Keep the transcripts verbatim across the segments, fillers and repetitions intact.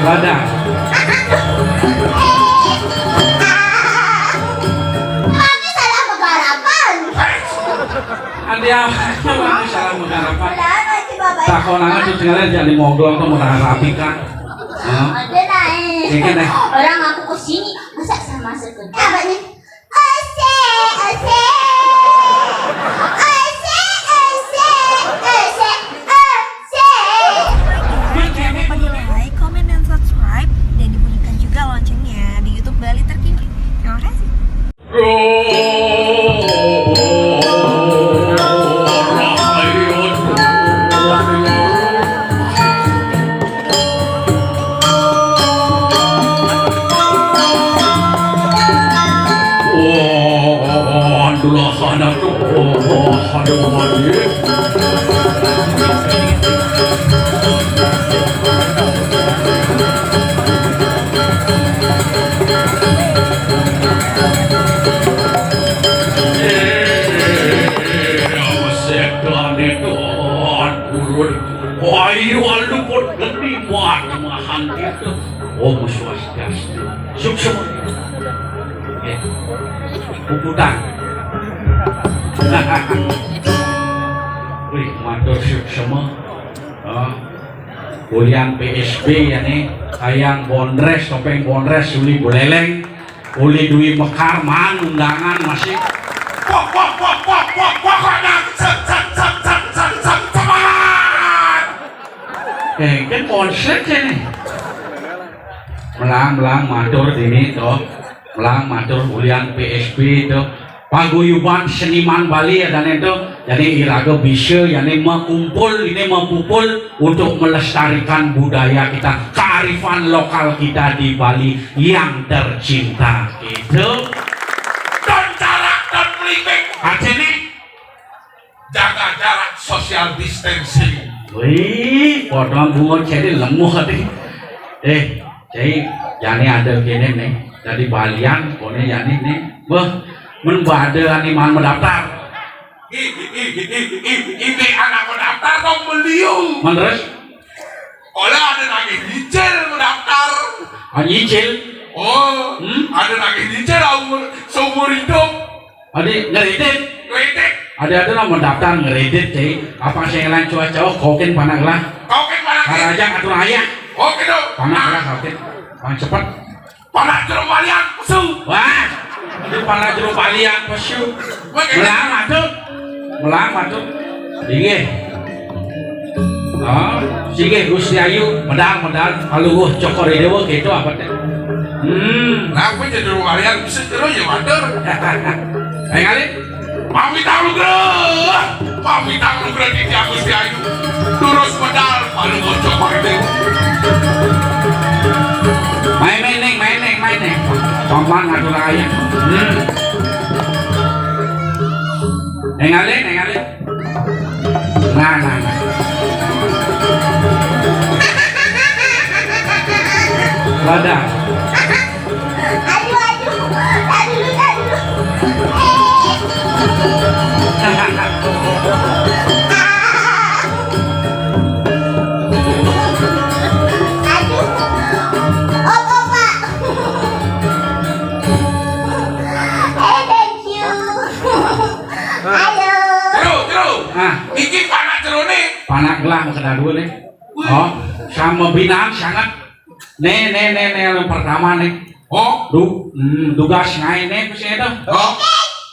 Ladang. Mami salah magarapan. Adi apa? Mami salah magarapan. Wala na si Baba. Takon aja tuh, tinggalin, jadi moglong tuh, mudahan rapi kan. Hah? Ada lah, eh. Iya kan, eh? Orang aku ke sini, masa sama sekali. Apa nih? Asik, asik. Asik, asik, asik, asik. Jangan lupa di like, comment, dan subscribe, dan dibunyikan juga loncengnya di YouTube Bali Terkini. Terima kasih. Wah, aduh lah, anak tuh. Wah, aduh, aduh. Eh, apa setan itu? Ampun. Wah, iya, luput gede, wah, kemahan gitu. Oh, Swastiastu. Suksma. Ya. Puputan. Wih, matur suksma. Ah. Ulian P S B ya nih, hayang bondres, topeng bondres, uli buleleng, uli dui mekar, man undangan masih. Pok, pok, pok, pok, pok, pokoknya set, set, set, set, set, set, semangat. Eh, kan konsep ya nih. Melang, melang, matur dini, toh. Melang, matur ulian P S B, toh. Paguyuban seniman Bali ya, dan itu. Jadi iraga bisa, ya nih, makumpul, ini mapupul untuk melestarikan budaya kita, kearifan lokal kita di Bali yang tercinta. Gitu. Dan jarak dan pelipik. Artinya, jaga jarak, social distancing. Wih, potong bunga jadi lemuh hati. Eh, jadi jani ada gini nih, dari Balian, kone jani nih. Wah, men bade ani man mendaftar. Ih, ih, ih, ih, ih, ih, ini anak mendaftar dong beliau. Man terus? Oleh ada lagi nyicil mendaftar. Ah, nyicil? Oh, hmm? Ada lagi nyicil umur, seumur hidup. Adi, ngeredit. Kredit. Adi, ada nama daftar ngeredit, cai. Apa sih yang lain cuaca? Oh, kokin panak lah. Kokin panak. Karajang atur ayah. Oh, gitu. Panak lah, kokin. Paling cepet. Panak jeruk balian, pesu. Wah, itu panak jeruk balian, pesu. Oke. Melang, atuh. Melang, atuh. Inggih. Oh, singgih Gusti Ayu, medal, medal, paluwuh Cokor Idewa, gitu apa teh? Hmm. Kenapa jadi lumayan bisa terus ya, Wader? Ayo, ngalih. Pamit tahu, Bro. Pamit tahu, Bro, di Gusti Ayu. Terus medal, paluwuh Cokor Idewa. Main, main, Neng, main, Neng, main, Neng. Paman ngatur aja. Hmm. Neng ngalih, neng ngalih. Nah, nah, nah. Ladang. Aduh, aduh. Tar dulu, tar dulu. Eh. Aduh. Op, op, Pak. Eh, thank you. Ayo. Jero, jero. Ah. Iki panak jerone. Panak gelah mau kedua dua nih. Wih. Oh, sama binaan sangat. Nih, nih, nih, nih, yang pertama nih. Oh. Du, hmm, dugas ngai nih, pas itu. Oh.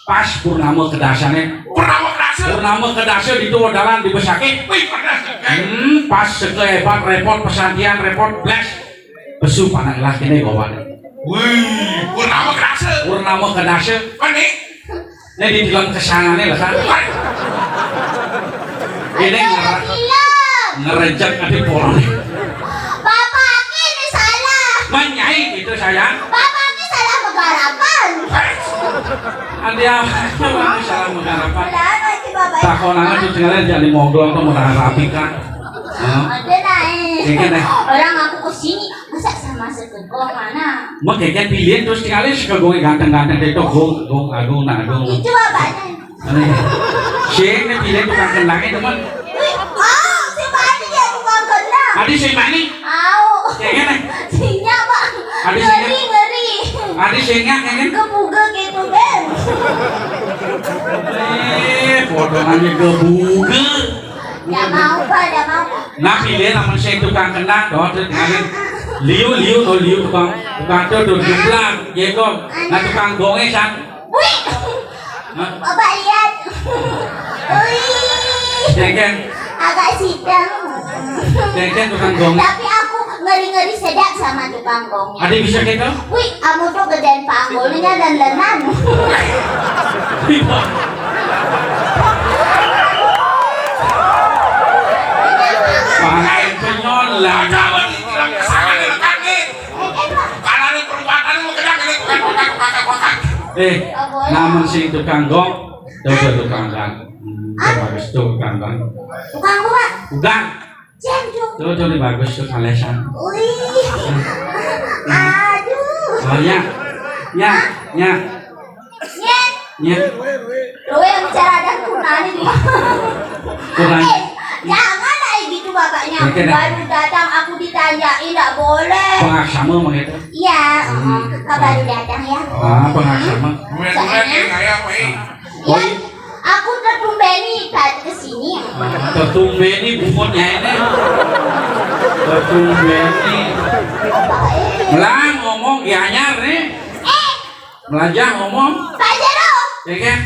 Pas purnama kedasane. Purnama kedasa. Purnama kedasa di tua dalan di Besakih. Wih, panas. Hmm, pas seke hebat repot pesantian repot blas. Pesu panak lah kene bawane. Wih, purnama kedasa. Purnama kedasa. Mana? Ini di dalam kesanane lah kan. Ini ngere-, ngerejek ati polone. Bapak ini salah. Menyai itu sayang. Bapak ini salah megarapan. Adi apa? Bapak ini salah megarapan. Salah, nanti Bapak ini. Takon aja tuh tinggalin jadi moglong tuh mudahan rapi kan. Hah? Ada lah, eh. Iya kan, eh? Orang aku ke sini, masa sama sekegong mana? Mau kayak pilihan terus tinggalin sekegongnya ganteng-ganteng deh, tuh, gong, gong, agung, nah, agung. Itu apa? Aneh. Sing, ini pilihan tukang kendangnya, teman. Wih, oh, si Bani dia tukang kendang. Adi si Bani? Au. Kayak gini. Sinyak, Pak. Ada sinyak? Ngeri, ngeri. Ada sinyak, ya kan? Gebuge gitu, Ben. Eh, potongannya gebuge. Nggak mau, Pak, nggak mau. Nah, pilih namun saya tukang kendang, tuh, tuh, tinggalin. Liu, liu, tuh, liu, tukang, tukang tuh, tuh, juplang, jegong. Nah, tukang gongnya, sang. Wih. Hah? Bapak lihat. Wih. Dengkeng. Agak sidang. Dengkeng tukang gong. Tapi aku ngeri-ngeri sedap sama tukang gong. Ada bisa kita? Wih, kamu tuh kerjaan panggulnya dan lenan. Pakai penyol lah. Ada apa nih? Bilang kesana nih, lekan nih. Kalau ada perbuatan mau kena, kena, kena, kena, kena, kena. Eh, namun si tukang gong, tuh, tuh, tukang gong. Hmm, itu bagus tuh, tukang gong. Tukang gong, Pak. Tukang. Cendol. Tuh, tuh, ini bagus tuh, kalesan. Wih. Aduh. Oh, ya. Ya, ya. Nyet. Nyet. Lu yang bicara ada gunanya nih. Kurang. Eh, jangan kayak gitu bapaknya. Oke, dah. Baru datang aku ditanyain, nggak boleh. Pengaksama mah gitu. Iya, hmm, heeh. Baru datang ya. Ah, pengaksama. Soalnya, oh, iya. Aku tertumbeni tadi ke sini. Ah, tertumbeni bungutnya ini. Tertumbeni. Apa, eh? Melang ngomong gianyar nih. Eh, Melajah ngomong. Pak Jero. Ya kan?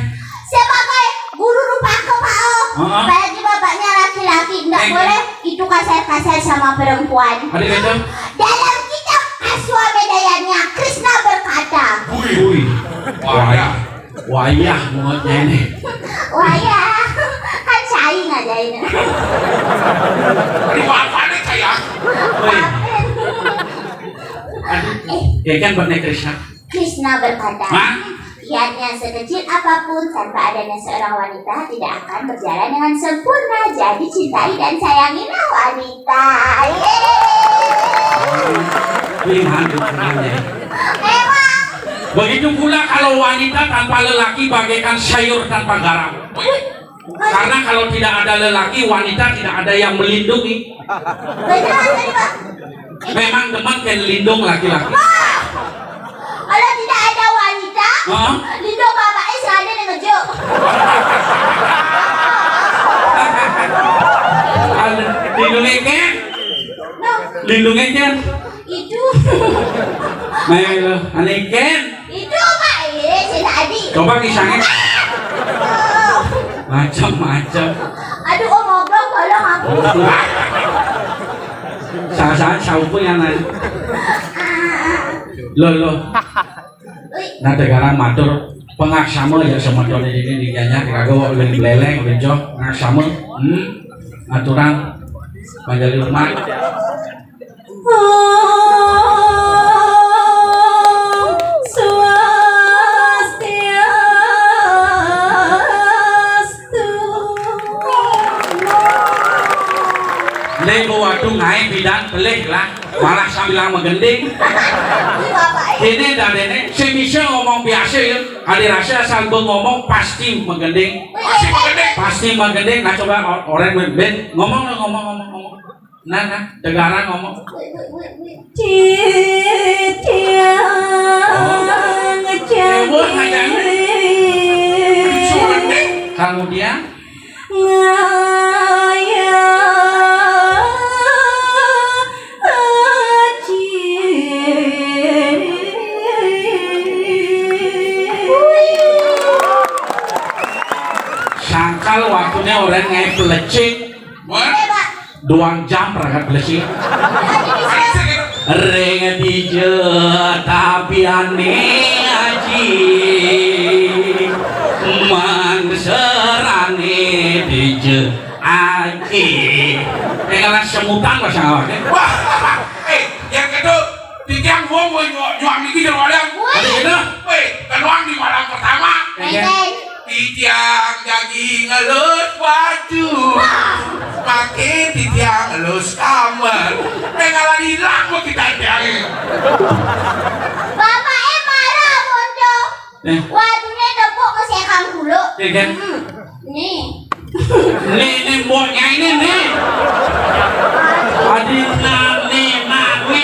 Sebagai guru rupa aku, Pak, oh. Heeh. Apalagi bapaknya laki-laki, nggak boleh itu kasar-kasar sama perempuan. Ada gitu? Dalam kitab Aswamedayanya, Krishna berkata. Wih. Wih. Wayah. Wayah mulutnya ini. Wayah. Kan cai ngajain. Aduh, apa nih, cai, ah? Wih. Aduh. Eh. Ya kan, bener Krishna. Krishna berkata, hah? Niatnya sekecil apapun, tanpa adanya seorang wanita tidak akan berjalan dengan sempurna. Jadi cintai dan sayangilah wanita. Yeay. Memang dukungannya. Memang. Begitu pula kalau wanita tanpa lelaki bagaikan sayur tanpa garam. Karena kalau tidak ada lelaki, wanita tidak ada yang melindungi. Benar tadi, Pak. Memang demen kan lindung laki-laki. Wah! Kalau tidak ada wanita, hah? Lindung bapaknya sih ada yang ngejuk. Ada lindungnya kan? Nah. Lindungnya kan? Itu. Nah, ya, lo. Aneh kan? Itu, Pak, iya, si tadi. Coba kisahnya. Aduh. Macam-macam. Aduh, Om Oblong, tolong aku. Saat-saat saupu yang lain. Lo, lo. Nah, tegarang matur pengaksama ya semeton ini di dianya kagak ulin beleleng, ulin jok, pengaksama. Hmm. Aturan panjali umat. Om Swastiastu. Nek waktu ngae bidan pelih lah, malah sambil magending. Ini dah dene, sing bisa ngomong biasa ya. Ade rasa asal be ngomong pasti magending. Pasti magending. Pasti magending. Nah, coba o-, orang ben, ben ngomong lah, ngomong, ngomong, ngomong. Nah, nah, tegarang ngomong. Titiang. Oh. Janji. Kemudian? Ngaya aji. Sangkal waktunya orang ngai pelecing. Wah. Duang jam perangkat besi. Ring dija tabiane aji. Mangserane dija aji. Tinggal semutan pasang awaknya. Wah, eh, yang kedua, titiang wong, wong nyuam, nyuam niki jero walian. Ada kena? Weh, keluang di malam pertama. Iya. Titiang jagi ngelus baju. Pakai titiang ngelus kamar. Tinggalan hilang mau kita tiang ini. Bapak eh marah, Bondo. Eh. Waduhnya tepuk ke sekang dulu. Iya, kan? Hmm. Nih. Nih, nih, mboknya ini, nih. Adi nane, nane,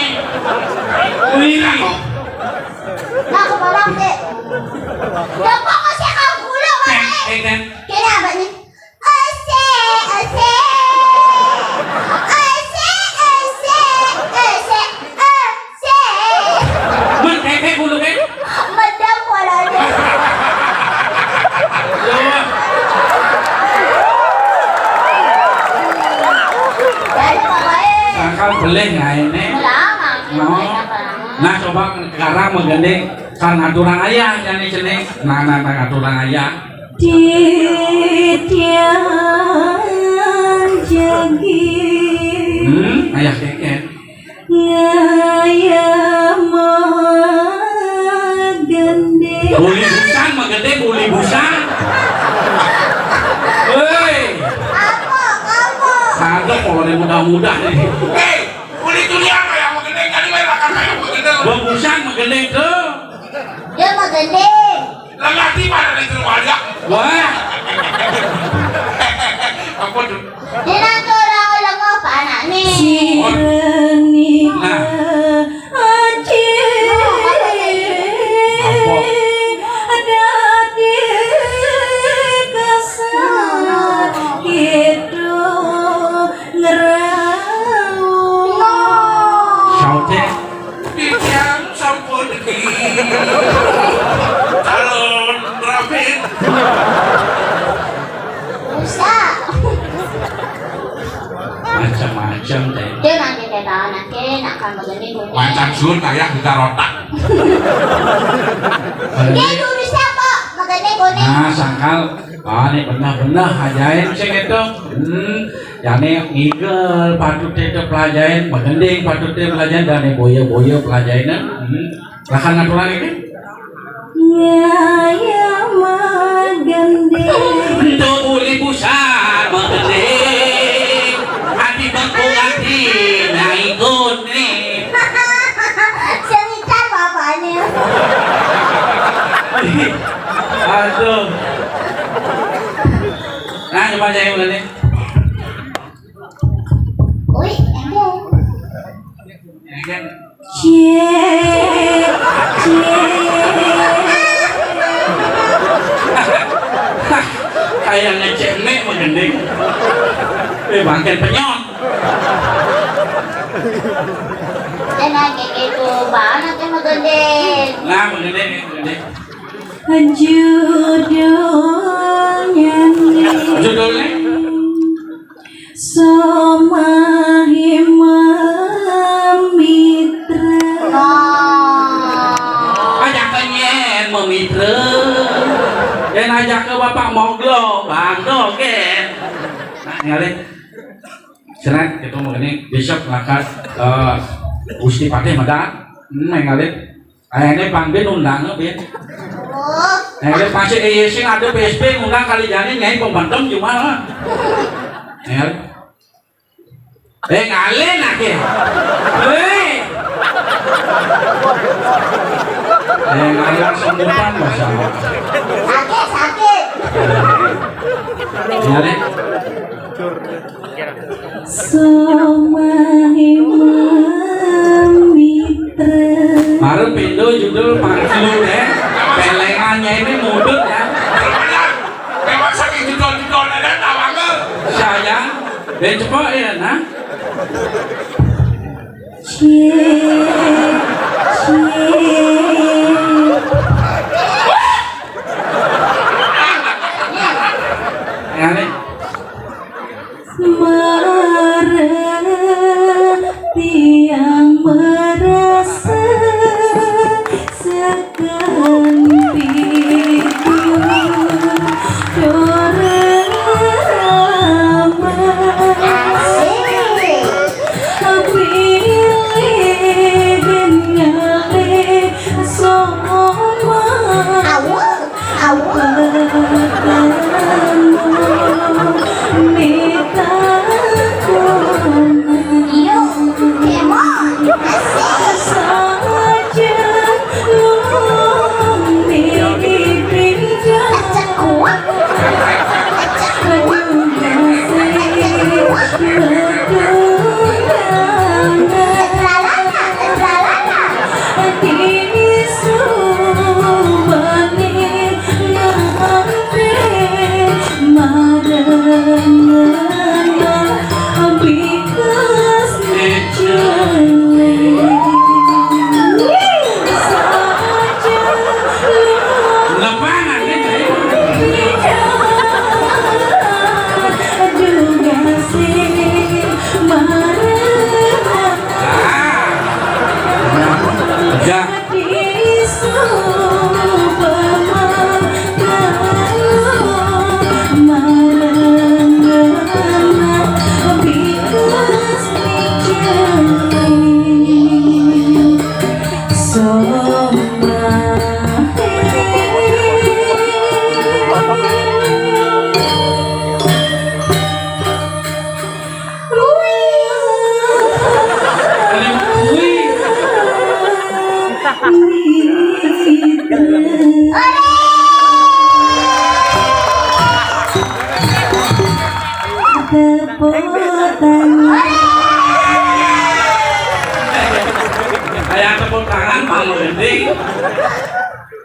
Pelih ngaéné. Lama. Oh. Nah, coba sekarang magending. Kan ngaturang ayah, jani cenah. Nah, nah, nah, ngaturang ayah. Titiang jagi. Hmm, ayah kékéd. Ngayah magending. Buli busan, magending, buli busan. Héi. Apa, apa? Sadar kalau dia mudah-mudah nih. Héi, buli dunia kayak magending, tadi main makan kayak magending. Buli busan, magending tuh. Dia magending. Lengah di mana nih, Walia? Wah. Ampun. Dina ora lengah apa anakné. Sireni. Nah. Aji. Apa? Dadi kasar itu ngerau. Saute. Titiang sampun niki calon rabin. Rusak. Macam-macam deh. Dia nanti dia tahu nanti nak kamu jadi gunting. Macam sun kayak buka rotak. Dia dulu siapa? Makanya gunting. Nah, sangkal. Ah, ini benar-benar ajaib sih gitu. Hmm. Jani ngigel patut téh pelajain, magending patut téh pelajain, dan boya-boya pelajain. Hmm. Lahan aturan ini. Ngayah magending. Ento buli busan magending. Ati bengkung ati nyai kuning. Senitan bapaknya. Aduh. Nah, coba saya magending. Wih, emang. Cie, cie. Kayak ngecek mek magending. Eh, bangke penyot. Enak gitu, banget yang magending. Nah, magending, magending. Judulnya nih. Judulnya? Somahimam mitra. Ajak nyén mamitra. Yén ajak ka Bapak Moglo, Bang Dogén. Nah, ngalih. Cenah, kita mau ini besok ngangkat, eh, Gusti Patih Mada. Hmm, ngalih. Ayeuna panggil undang, Bin. Oh. Ayeuna pasti, eh, sing ada P S B ngundang kali jani Nyai pembantu cuma lah. Ya. Eh, ngalih lagi. Hei. Eh, ngalih sembutan, Mas. Sakit, sakit. Ya, Nek. Somahimam mitra. Mara pindo judul pangsu, eh. Pelengannya ini mudut, ya. Memang saking judul-judul ada tawangel. Sayang, ben cepok ya, nah. Cie, cie. Ya, nih. Marang tiang merasa sekan pitu dorama. Asik. Pilih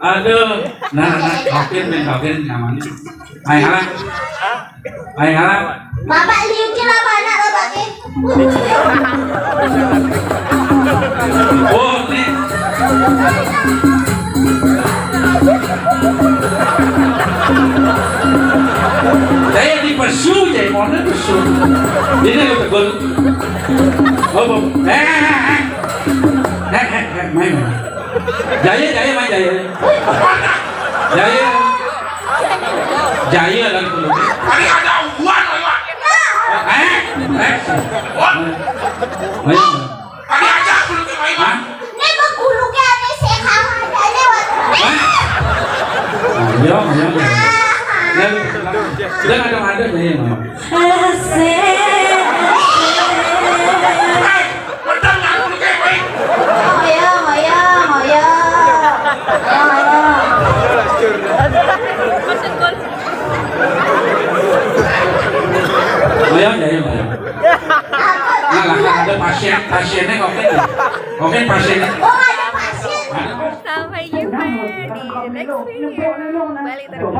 Aduh, nah, nah, nah, oke, men, oke, nyaman. Ayo, halah. Ayo, halah. Bapak liukin apa anak bapak nih? Oh, ini. Saya di pesu, jadi mau pesu. Ini lo tegur. Oh, oh. Eh, eh, eh, eh. Eh, eh, eh, main, main. Jaya, jaya, main jaya. Jaya. Jaya dan kulit. Tadi ada uang lewat. Eh, eh. Ayo. Tadi ada kulit lewat. Hah? Ini bergulung ya, ini saya kalah aja lewat. Hah? Ayo, ayo, ayo. Dan, dan ada, ada, jaya, main. Asik. Ayo, ayo, ayo. Ayo, ayo, ayo. Nah, lah, kan ada pasien, pasiennya kok gitu. Oke, pasiennya. Oh, ada pasien. Sampai jumpa di next video. Balik terus.